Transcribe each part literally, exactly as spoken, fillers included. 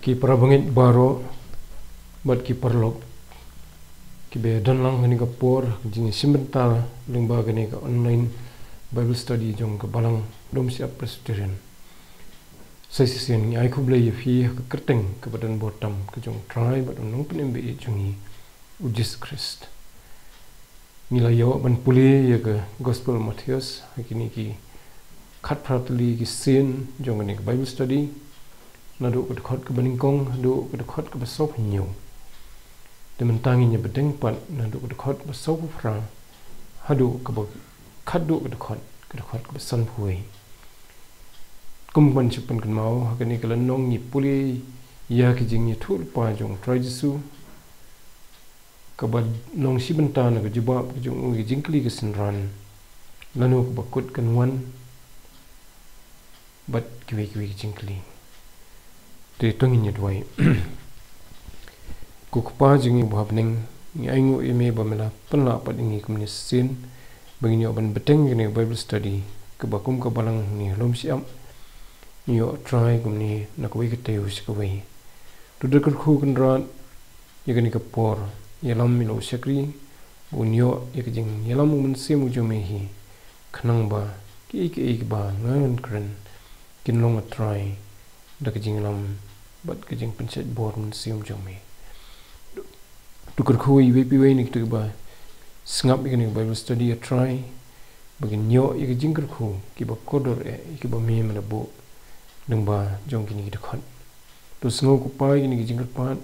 Ki parabangeit baroh bad ki paralok kiba don lang ha kane ka por ka jingïashim bynta lyngba kane ka online Bible study jong ka Balang Lum Shyiap Presbyterian. Sa shisien ngi ai khublei ïa phi ha ka kyrteng kaba don bor tam ka jong U Trai bad U Nongpynim ba ïeit jong ngi, U Jisu Khrist. Ngi la ïoh ban pule ïa ka Gospel Mathaios ha kine ki khatphra tylli ki sien jong kane ka Bible study, naduh ka dkhot kaba nyngkong haduh ka dkhot kaba sawphew hynñiew. Te mynta ngin ïa bteng pat naduh ka dkhot kaba sawphew phra haduh kaba khatduh ka dkhot, ka dkhot kaba sanphew wei. Kum ban shu pynkynmaw, ha kane ka lynnong ngi pule ïa ka jingïathuhlypa jong U Trai Jisu, kaba long shi bynta na ka jubab ka jong u ïa ka jingkylli ka synran, lano kaba kut kan wan, bad kiwei kiwei ki jingkylli. Te to ngin ïa duwai. Ko Kpa jong ngi uba ha bneng, ngi ainguh ïa me ba me la pynlah pat ïa ngi kumne shisien ba ngin ïoh ban bteng ïa kane ka Bible study kaba kum ka Balang ngi lum shyiap. Ngi ïoh trai kumne na kawei ka taïew sha kawei. To da kyrkhu Kynrad ïa kane ka por, ïalam ïa la u shakri ba un ïoh ïa ka jingïalam u Mynsiem u jong me hi, khnang ba kiei kiei kiba ngan kren kin long, A Trai, da ka jingïalam bad ka jingpynshait bor Mynsiem jong me. To kyrkhu ïa iwei pa iwei na kito kiba sngap ïa kane ka Bible study, A Trai, ba kin ïoh ïa ka jingkyrkhu kiba kordor eh ïa kiba me me la buh lyngba jong kine ki dkhot. To sngew, ko Kpa, ïa kine ki jingkyrpad,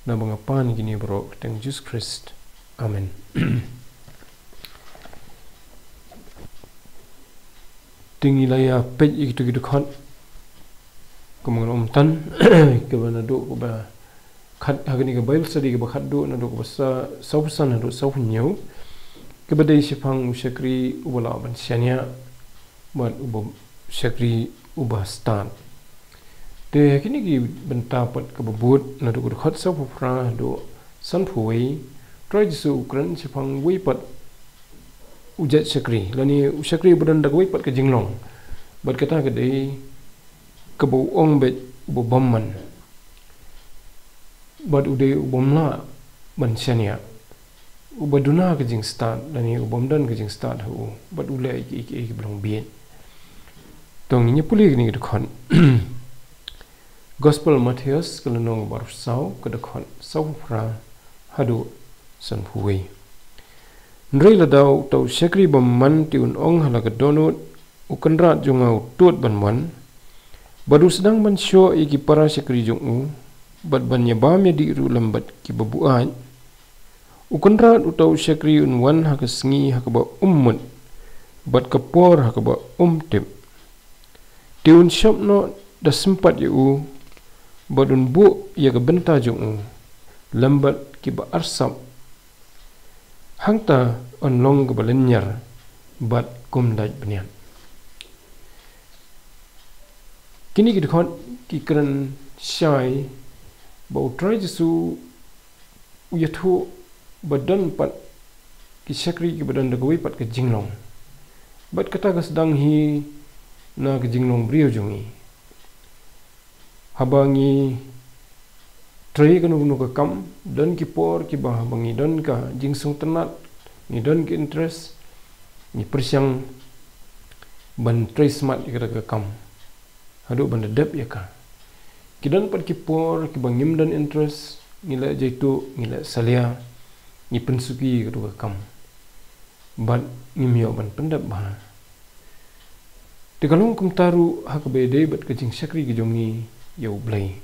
naba nga pan ïa kine baroh ha ka kyrteng Jisu Khrist. Amen. Te ngi la ïa peit ïa kito ki dkhot, kumba nga la ong myntan, kaba naduh kaba khat, ha kane ka Bible study kaba khatduh naduh kaba sa, sawphew san haduh sawphew hynñiew, kaba dei shaphang u shakri uba lah ban shaniah bad uba, shakri uba stad. Te ha kine ki bynta pat kaba bud naduh ka dkhot sawphew phra haduh sanphew wei, U Trai Jisu u kren shaphang uwei pat u jait shakri, lane u shakri uba don da kawei pat ka jinglong. Bad kata ka dei kaba u ong beit uba bymman, bad u dei u bym lah ban shaniah, uba duna ka jingstad lane u bym don ka jingstad ha u, bad u leh kiei kiei kiba long bieit. To ngin ïa pule kine ki dkhot. Gospel Mathaios, ka lynnong kaba arphew saw, ka dkhot sawphew phra haduh sanphew wei. Hynrei lada uta u shakri bymman te un ong ha la ka dohnud, "U kynrad jong nga u tud ban wan, bad u sdang ban shoh ïa ki para shakri jong u, bad ban ïabam ïadih ruh lem bad kiba buaid," u kynrad uta u shakri un wan ha ka sngi ha kaba um mut, bad ka por ha kaba um tip. Te un shop noh da sympat ïa u, bad un buh ïa ka bynta jong u lem bad kiba arsap. Hangta yn long kaba lynñiar bad kum dait bniat. Kine ki dkhot ki kren shai ba U Trai Jisu u ïathuh ba don pat ki shakri kiba don da kawei pat ka jinglong. Bad kata ka sdang hi na ka jinglong briew jong ngi. Haba ngi trei kano kano ka kam, don ki por kiba haba ngi don ka jingsngewtynnat, ngi don ka interest, ngi pyrshang ban trei smat ïa kata ka kam haduh ban da dep ïa ka. Ki don pat ki por kiba ngim don interest, ngi leh jaituh, ngi leh salia, ngi pynsuki ïa kata ka kam, bad ngim ïoh ban pyndep bha. Te ka long kumta ruh ha kaba ïadei bad ka jingshakri ka jong ngi ïa U Blei.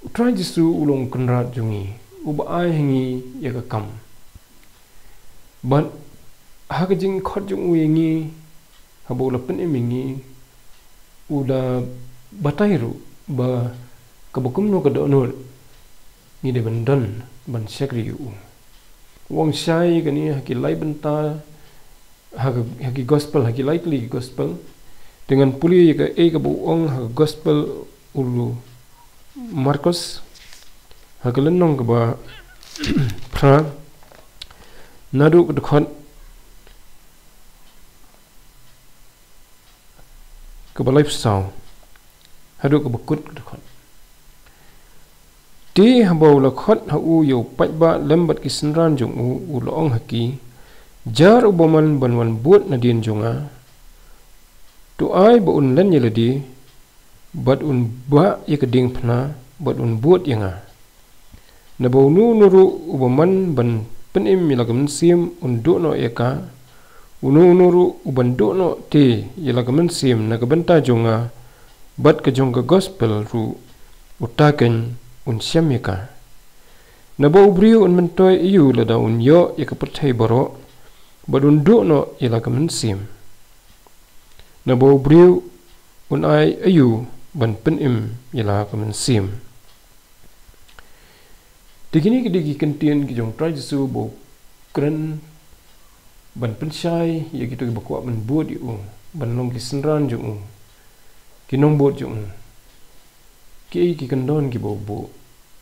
U Trai Jisu u long u kynrad jong ngi, uba ai ha ngi ïa ka kam. Bad ha ka jingkhot jong u ïa ngi, haba u la pynim ïa ngi, u la batai ruh ba kaba kumno ka dohnud ngi dei ban don ban shakri ïa u. U ong shai kane ha ki lai bynta, ha ka, ha ki gospel, ha ki lai tylli ki gospel. Te ngan pule ïa kaei kaba u ong ha ka gospel u Markos, ha ka lynnong kaba phra, naduh ka dkhot kaba laiphew saw. Haduh kaba kut ka dkhot. Te haba u la khot ha u ïa u paidbah lem bad ki synran jong u, u la ong ha ki, jar u bymman ban wan bud nadien jong nga, to ai ba un len ïa lade, bad un bah ïa ka diengphna, bad un bud ïa nga. Naba uno uno ruh u bymman ban pynim ïa la ka mynsiem un duh noh ïa ka, uno uno ruh u ban duh noh te ïa la ka mynsiem na ka bynta jong nga bad ka jong ka gospel ruh, uta keiñ un shem ïa ka. Naba u briew un myntoi ïa u lada un ïoh ïa ka pyrthei baroh, bad un duh noh ïa la ka mynsiem. Naba u briew un ai ïa u ban pynim ïa la ka mynsiem. Te kine ki dei ki kyntien ki jong Trai Jisu ba u kren ban pynshai ïa kito kiba kwah ban bud ïa u, ban long ki synran jong u, ki nongbud jong u. Kiei ki kyndon kiba u buh?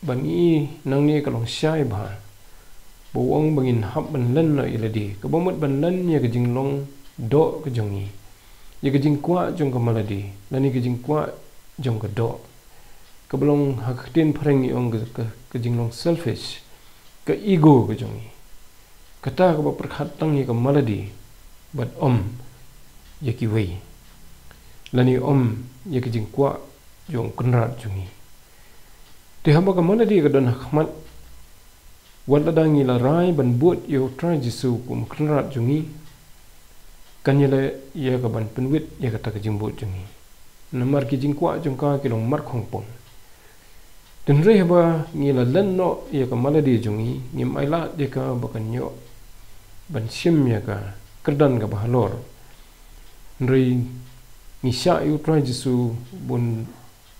Ban ngi nangne ka long shai bha. Ba u ong ba ngin hap ban len noh ïa lade, kaba mut ban len ïa ka jinglong doh ka jong ngi, ïa ka jingkwah jong ka malade, lane ka jingkwah jong ka doh. Kaba long ha ka ktien phareng ngi ong ka, ka, ka jinglong selfish, ka ego ka jong ngi. Kata kaba pyrkhat tang ïa ka malade, bad ym ïa kiwei, lane ym ïa ka jingkwah jong u Kynrad jong ngi. Te haba ka malade ka don ha khmat, wat lada ngi la rai ban bud ïa u Trai Jisu kum u Kynrad jong ngi, kan ïaleh ïa ka ban pynwit ïa kata ka jingbud jong ngi. Namar ki jingkwah jong ka ki long markhongpong. Hynrei haba ngi la len noh ïa ka malade jong ngi, ngim ailad ïa ka ba kan ïoh ban shim ïa ka kyrdan kaba halor. Hynrei ngi shah ïa u Trai Jisu ban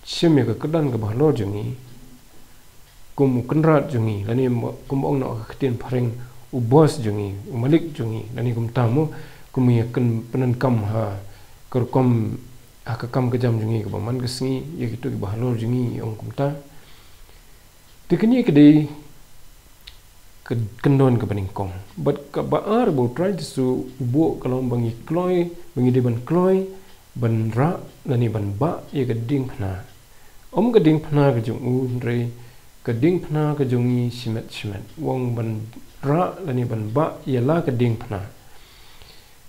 shim ïa ka kyrdan kaba halor jong ngi, kum u Kynrad jong ngi, lane mo, kum ong noh ha ka ktien phareng, u boss jong ngi, u malik jong ngi, lane kumta mo, kum ïa kan pyndonkam ha ka rukom, ha ka kam ka jam jong ngi kaba man ka sngi, ïa kito kiba halor jong ngi, ong kumta. Te kane ka dei ka kyndon kaba nyngkong. Bad kaba ar ba u Trai Jisu u buh ka long ba ngi kloi, ba ngi dei ban kloi ban rah lane ban bah ïa ka diengphna. Ym ka diengphna ka jong u, hynrei ka diengphna ka jong ngi shimet shimet. U ong ban rah lane ban bah ïa la ka diengphna.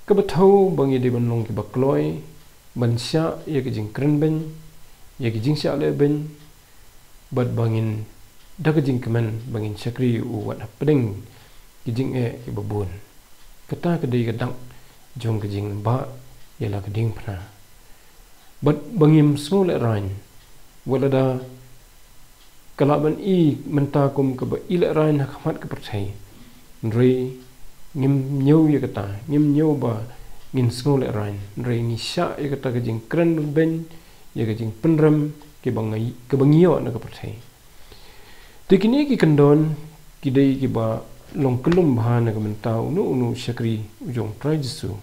Kaba thew ba ngi dei ban long kiba kloi ban shah ïa ka jingkren beiñ, ïa ka jingshah leh beiñ, bad ba ngin da ka jingkmen ba ngin shakri ïa u wat hapdeng ki jingeh kiba bun. Kata ka dei ka dak jong ka jingbah ïa la ka diengphna. Bad ba ngim sngewlehraiñ, wat lada ka lah ban i mynta kum kaba ilehraiñ ha khmat ka pyrthei. Hynrei ngim ñiew ïa kata, ngim ñiew ba ngin sngewlehraiñ. Hynrei ngi shah ïa kata ka jingkren beiñ, ïa ka jingpynrem kaba ngi, kaba ngi ïoh na ka pyrthei. Te kine ki kyndon ki dei kiba long kyllum bha na ka bynta uno uno u shakri u jong u Trai Jisu.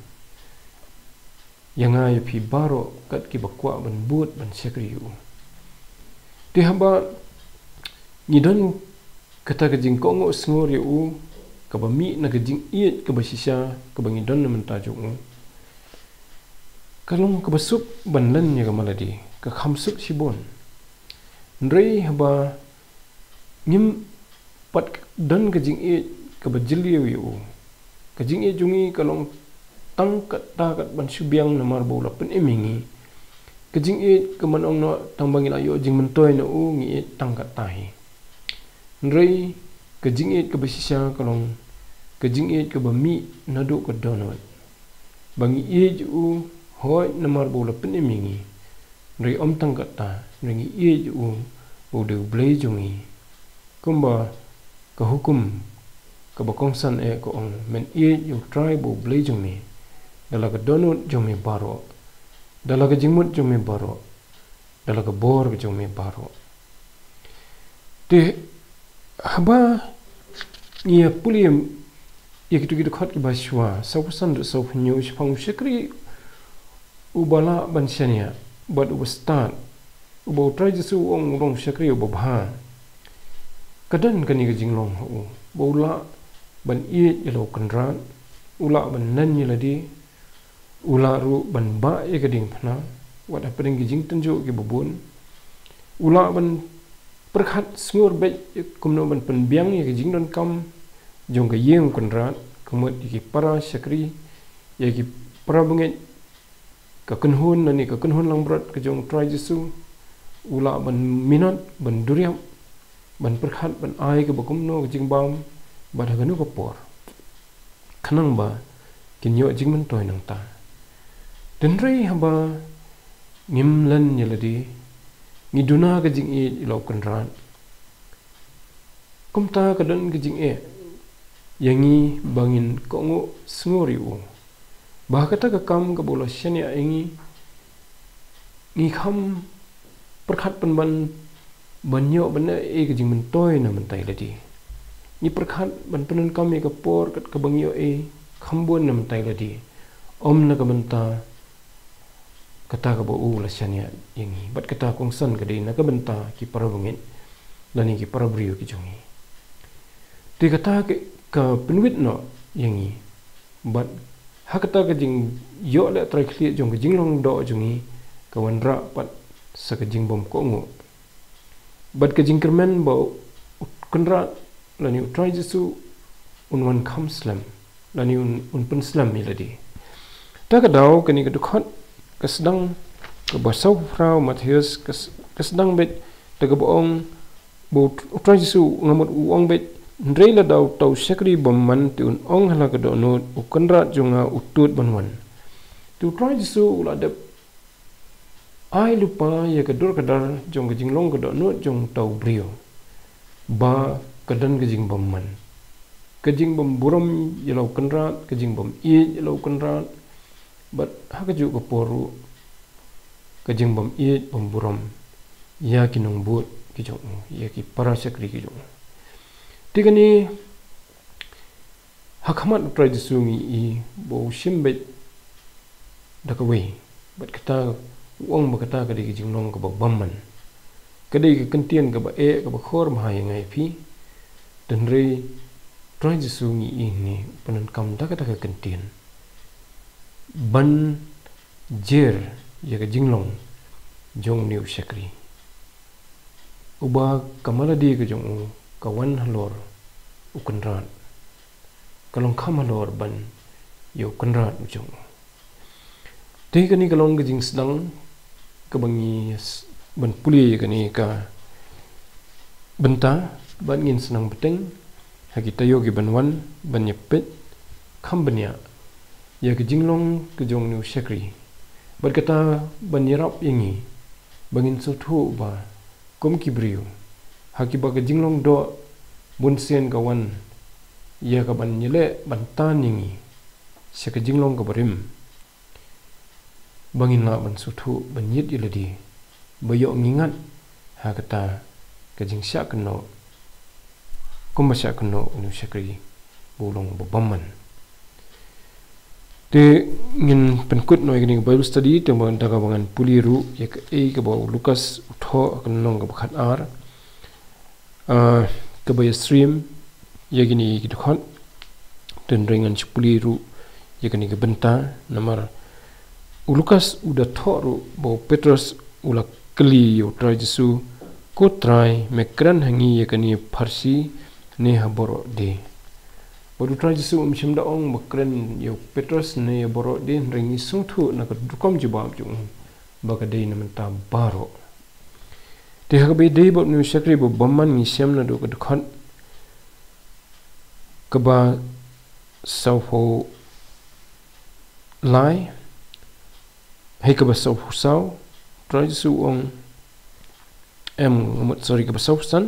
Ïa nga ïa phi baroh kat kiba kwah ban bud ban shakri ïa u. Te haba ngi don kata ka jingkohnguh sngur ïa u, kaba mih na ka jingïeit kaba shisha kaba ngi don na ka bynta jong u, ka long kaba suk ban len ïa ka malade, ka kham suk shibun. Hynrei haba ngim pat don ka jingïeit kaba jylliew ïa u, ka jingïeit jong ngi ka long tang katta kat ban shu biang namar ba u la pynim ïa ngi. Ka jingïeit ka man ong noh tang ba ngi la ïoh jingmyntoi na u, ngi ïeit tang katta hi. Hynrei ka jingïeit kaba shisha ka long ka jingïeit kaba mih naduh ka dohnud, ba ngi ïeit ïa u, hooid namar ba u la pynim ïa ngi. Hynrei ym tang katta, hynrei ngi ïeit ïa u ba u dei u Blei jong ngi. Kumba ka hukum kaba kongsan eh ka ong, men ïeit ïa u Trai ba u Blei jong me da la ka dohnud jong me baroh, da la ka jingmut jong me baroh, da la ka bor ka jong me baroh. Te haba ngi ïa pule ïa kito ki dkhot kiba shuwa, sawphew san haduh sawphew hynñiew, shaphang u shakri uba lah ban shaniah bad uba stad, uba u Trai Jisu u ong u long u shakri uba bha. Ka don kane ka jinglong ha u, ba u lah ban ïeit ïa la u Kynrad, u lah ban len ïa lade, u lah ruh ban bah ïa ka diengphna wat hapdeng ki jingtynjuh kiba bun. U lah ban pyrkhat sngur beit kumno ban pynbiang ïa ka jingdonkam jong ka ïing u Kynrad, ka mut ïa ki para shakri, ïa ki para bangeit, ka kynhun lane ka kynhun langbrot ka jong u Trai Jisu. U lah ban minot, ban duriap, ban pyrkhat, ban ai kaba kumno ka jingbam, bad ha kano ka por, khnang ba kin ïoh jingmyntoi nangta. Hynrei haba ngim len ïa lade, ngi duna ka jingïeit ïa la u Kynrad, kumta ka don ka jingeh ïa ngi ba ngin kohnguh sngur ïa u, ba ha kata ka kam kaba u la shaniah ïa ngi, ngi kham pyrkhat pynban ban ïoh ban ïoh ïa ka jingmyntoi na mynta ïa lade. Ngi pyrkhat ban pyndonkam ïa ka por kat kaba ngi ïoh ïa kham bun na mynta ïa lade, ym na ka bynta kata kaba u la shaniah ïa ngi. Bad kata kongsan ka dei na ka bynta ki para bangeit lane ki para briew ki jong ngi. Te kata ka, ka pynwit noh ïa ngi. Bad ha kata ka jingïoh leh trai khlieh jong ka jinglong doh jong ngi, ka wanrah pat sa ka jingbymkohnguh. Bad ka jingkyrmen ba u Kynrad lane u Trai Jisu un wan kham slem, lane un, un pynslem ïa lade. Ta ka daw kane ka dkhot ka sdang, kaba sawphew phra u Mathaios ka s-, ka sdang beit da kaba ong ba u Tr-, u Trai Jisu, nga mut u ong beit, hynrei lada uta u shakri bymman te un ong ha la ka dohnud, u Kynrad jong nga u tud ban wan. Te u Trai Jisu u la dep ai lypa ïa ka dur ka dar jong ka jinglong ka dohnud jong uta u briew, ba ka don ka jingbymman, ka jingbymburom ïa la u Kynrad, ka jingbym ïeit ïa la u Kynrad, bad ha kajuh ka por ruh ka jingbym ïeit bymburom ïa ki nongbud ki jong u, ïa ki para shakri ki jong u. Te kane, ha khmat u Trai Jisu ngi i ba u shim beit da kawei, bad kata, u ong ba kata ka dei ka jinglong kaba bymman, ka dei ka kyntien kaba eh, kaba khor bha ïa nga ïa phi. Hynrei u Trai Jisu ngi i hangne u pyndonkam da kata ka kyntien ban jer ïa ka jinglong jong une u shakri, uba ka malade ka jong u ka wan halor u Kynrad, ka long kham halor ban ïa u Kynrad u jong u. Te kane ka long ka jingsdang kaba ngi s-, ban pule ïa kane ka bynta, bad ngin sdang bteng ha ki taïew kiban wan ban ïa peit kham bniah ïa ka jinglong ka jong une u shakri, bad kata ban ïarap ïa ngi ba ngin sngewthuh ba kum ki briew ha kiba ka jinglong doh bunsien ka wan ïa ka ban ïaleh ban tan ïa ngi sha ka jinglong kaba rim, ba ngin lah ban sngewthuh ban ïit ïa lade, ba ïoh ngi ngat ha kata ka jingshah kynnoh kumba shah kynnoh une u shakri ba u long ba bymman. Te ngin pynkut noh ïa kane ka Bible study, te ba da kaba ngan pule ruh ïa kaei kaba u Lukas u thoh ha ka lynnong kaba khatar, ah, kaba ïasyriem ïa kine ki dkhot. Te hynrei ngan shu pule ruh ïa kane ka bynta, namar u Lukas u da thoh ruh ba u Petros u la kylli ïa u Trai Jisu, "Ko Trai, me kren ha ngi ïa kane pharshi ne ha baroh de?" Bad u Trai Jisu um shym da ong ba kren ïa u Petros ne ïa baroh de, hynrei ngi sngewthuh na ka rukom jubab jong u ba ka dei na mynta baroh. Te ha kaba ïadei bad une u shakri ba bymman ngi shem naduh ka dkhot kaba sawphew lai hei kaba sawphew saw, u Trai Jisu u ong, em, nga mut, sorry, kaba sawphew san.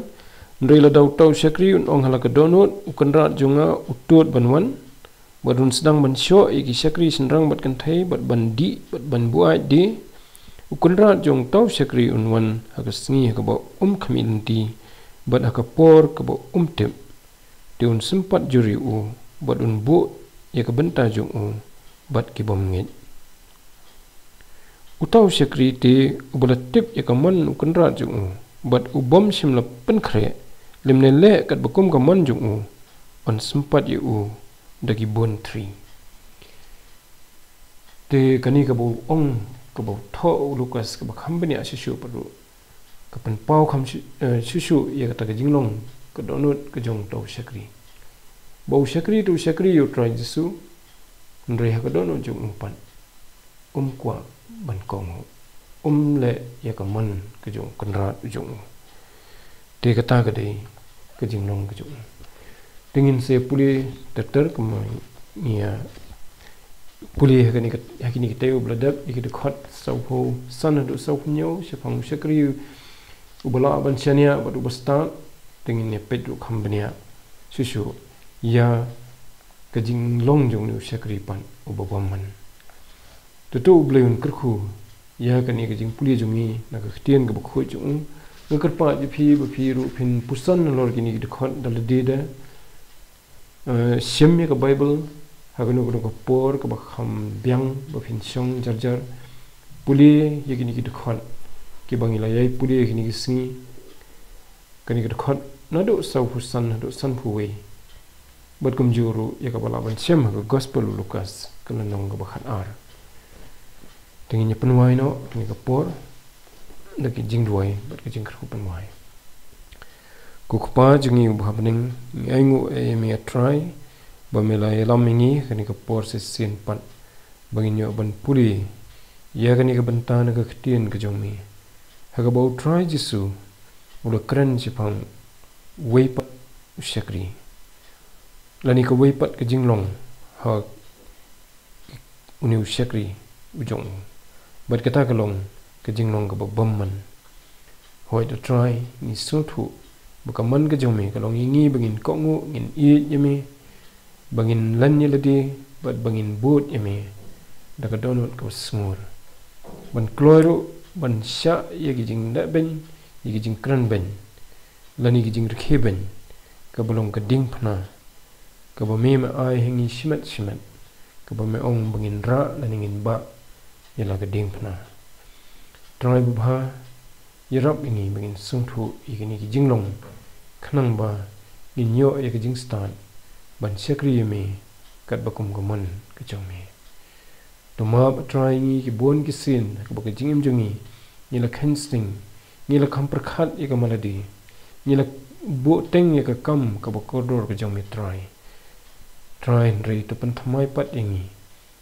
"Hynrei lada uta u shakri un ong ha la ka dohnud, 'U kynrad jong nga u tud ban wan,' bad un sdang ban shoh ïa ki shakri shynrang bad kynthei, bad ban dih, bad ban buaid de, u kynrad jong uta u shakri un wan ha ka sngi ha kaba um khmih lynti, bad ha ka por kaba um tip. Te un sympat jur ïa u, bad un buh ïa ka bynta jong u bad ki bymngeit. Uta u shakri te uba la tip ïa ka mon u kynrad jong u, bad u bym shym la pynkhreh, lymne leh katba kum ka mon jong u, yn sympat ïa u da ki bun thri." Te kane kaba u ong, kaba u thoh u Lukas, kaba kham bniah shisha pat ruh, ka pynpaw kham shu- eh, shuh shuh ïa kata ka jinglong ka dohnud ka jong uta u shakri. Ba u shakri uta u shakri ïa u Trai Jisu, hynrei ha ka dohnud jong u pat um kwah ban kohnguh, um leh ïa ka mon ka jong u Kynrad u jong u. Te kata ka dei ka jinglong ka jong u. Te ngin sa pule ter ter kumba ngi ïa pule ha kane ka, ha kine ki taïew ba la dep, ïa ki dkhot sawphew san haduh sawphew hynñiew shaphang u shakri uba lah ban shaniah bad uba stad. Te ngin ïa peit ruh kham bniah shuh shuh ïa ka jinglong jong une u shakri pat uba bymman. Te to U Blei un kyrkhu ïa kane ka jingpule jong ngi na ka ktien kaba khuid jong u. Nga kyrpad ïa phi ba phi ruh phin puson halor kine ki dkhot da lade da, eh, shim ïa ka Baibl ha kano kano ka por kaba kham biang ba phin shong jar jar. Pule ïa kine ki dkhot kiba ngi la ïai pule ïa kine ki sngi. Kane ka dkhot naduh sawphew san haduh sanphew wei. Bad kumjuh ruh ïa kaba lah ban shem ha ka Gospel u Lukas ka lynnong kaba khatar. Te ngin ïa pynwai noh ha kane ka por da ka jingduwai bad ka jingkyrkhu pynwai. Ko Kpa jong ngi uba ha bneng, ngi ainguh ïa me, A Trai, ba me la ïalam ïa ngi ha kane ka por shisien pat ba ngin ïoh ban pule ïa kane ka bynta na ka ktien ka jong me, ha kaba U Trai Jisu u la kren shaphang uwei pat u shakri, lane kawei pat ka jinglong ha une u shakri u jong u. Bad kata ka long ka jinglong kaba bymman. Hooid A Trai, ngi sngewthuh ba ka mon ka jong me ka long ïa ngi ba ngin kohnguh, ngin ïeit ïa me, ba ngin len ïa lade bad ba ngin bud ïa me da ka dohnud kaba sngur, ban kloi ruh ban shah ïa ki jinglehbeiñ, ïa ki jingkrenbeiñ, lane ki jingrkhie beiñ kaba long ka diengphna kaba me me ai ha ngi shimet shimet, kaba me ong ba ngin rah lane ngin bah ïa la ka diengphna. Trai babha, ïarap ïa ngi ba ngin sngewthuh ïa kine ki jinglong, khnang ba ngin ïoh ïa ka jingstad ban shakri ïa me katba kum ka mon ka jong me. To map A Trai ïa ngi, ki bun ki sien ha kaba ka jingim jong ngi ngi la kheiñ sting, ngi la kham pyrkhat ïa ka malade, ngi la buh teng ïa ka kam kaba kordor ka jong me Trai. Trai, hynrei to pynthymmai pat ïa ngi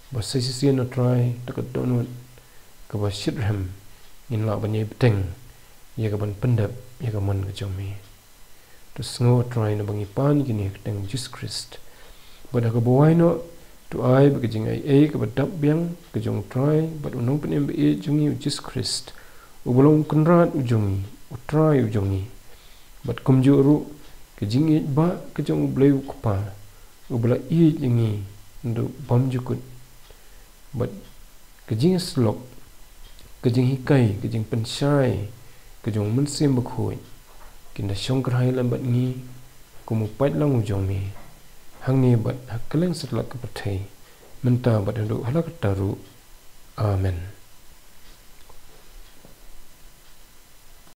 ba sa shisien A Trai, da ka dohnud kaba shitrhem ngin lah ban ïai bteng ïa ka ban pyndep ïa ka mon ka jong me. To sngew A Trai naba ngi pan ïa kine ha ka kyrteng U Jisu Khrist. Bad ha kaba wai noh, to ai ba ka jingaiei kaba dap biang ka jong U Trai bad U Nongpynim ba ïeit jong ngi U Jisu Khrist, uba long U Kynrad u jong ngi, U Trai u jong ngi, bad kumjuh ruh ka jingïeit ba ka jong U Blei U Kpa, uba la ïeit ïa ngi naduh bymjukut, bad ka jingïasyllok, ka jinghikai, ka jingpynshai ka jong U Mynsiem Bakhuid, kin da shongkyrhai lem bad ngi kum u paidlang u jong me, hangne bad ha kylleng satlak ka pyrthei, mynta bad haduh hala katta ruh. Amen.